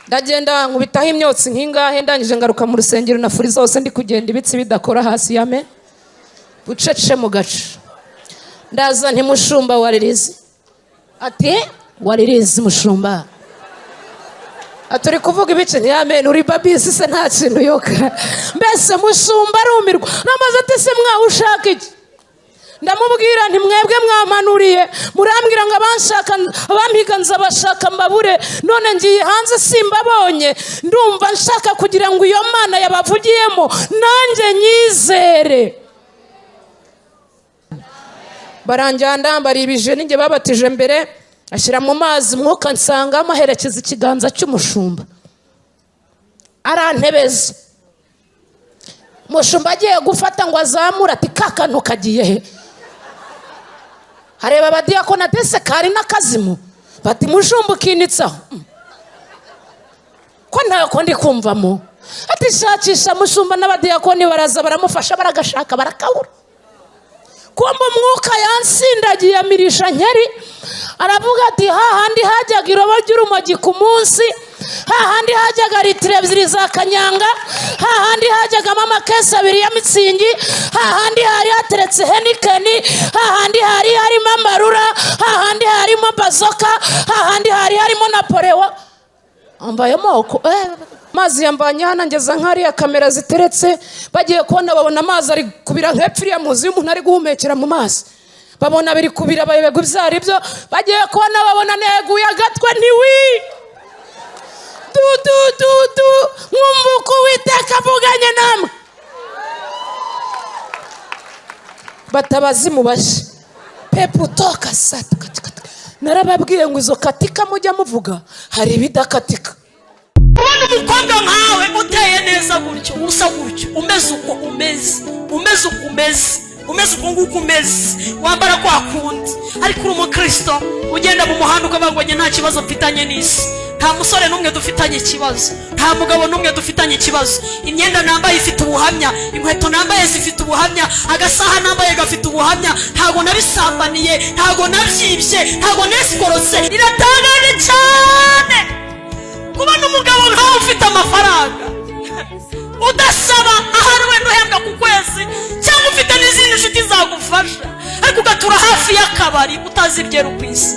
Ndagenda nkubitaho imyotsi nk'ingahe, ndangije ngaruka mu rusengero na furi zose, ndi kugenda ibitsi bidakora hasi yame bucece mu gace. Ndaza nti: "Mushumba wa ririzi." Ati: "Waririzi mushumba." Ati: "Uri kuvuga ibice?" Ntiyamene uri babisi se, nta kintu yoka. Mbese mushumba arumirwa namaze, ati: "Se mwawe ushaka iki?" Ndamubwira nti: "Mwebwe mwampanuriye, murambwira ngo abanshaka, abampiga nzabashaka mbabure. None ngiye hanze simbabonye. Ndumva nshaka kugira ngo iyo Mana yabavugiyemo nanjye nyizere." Baranjyana, baribije ninjye babatije mbere, ashyira mu mazi, umwuka nsangamo, aherekeza ikiganza cy'umushumba, arantebeza. Umushumba agiye gufata ngo azamure, ati: "Ka kantu kagiye he?" Hareba abadiyakoni, ati: "Ese kari n'akazimu?" Bati: "Mushumba, ukinitsaho ko ntako ndi kumvamo." Ati: "Shakisha mushumba." N'abadiyakoni baraza baramufasha, baragashaka barakabura. Kumva umwuka yansindagiye, amirisha nkeri, aravuga ati: "Hahandi hajyaga irobo ry'urumogi ku munsi, hahandi hajyaga litiro 2 za kanyanga, hahandi hajyagamo amakesi 2 ya Mützig, hahandi hari hateretse Heineken, hahandi hari harimo Amarula, hahandi harimo Bazoka, hahandi hari harimo Napoleon." Ambaye amoko amazi yambanye hano, ngeza nk'hariya kamera ziteretse. Bagiye kubona babona amazi ari kubira nk'epfo iriya, muzi iyo umuntu ari guhumekera mu mazi, babona biri kubira, bayoberwa ibyo ari byo. Bagiye kubona babona neguye agatwe, ntiwi du du du du, nkumva uko Uwiteka avuganye namwe. Batabazimu bashya peputoka sata. Narababwiye ngo izo katika mujya muvuga hari ibidakatika. Kubona umukobwa nkawe uteye neza gutyo, usa gutyo, umeze uko umeze, umeze uko umeze, umeze uko nguko umeze, wambara kwa kundi, ariko uri umukristo, ugenda mu muhanda ukavuga ngo: "Njye nta kibazo mfitanye n'isi, nta musore n'umwe dufitanye ikibazo, nta mugabo n'umwe dufitanye ikibazo. Imyenda nambaye ifite ubuhamya, inkweto nambaye zifite ubuhamya, agasaha nambaye gafite ubuhamya. Ntabwo nabisambaniye, ntabwo nabyibye, ntabwo nesikorotse." Biratangaje cyane kubona umugabo nkawe ufite amafaranga, udasaba, ahari wenda uhembwa ku kwezi cyangwa ufite n'izindi nshuti zagufasha, ariko ugatura hafi y'akabari utazi ibyera ku isi.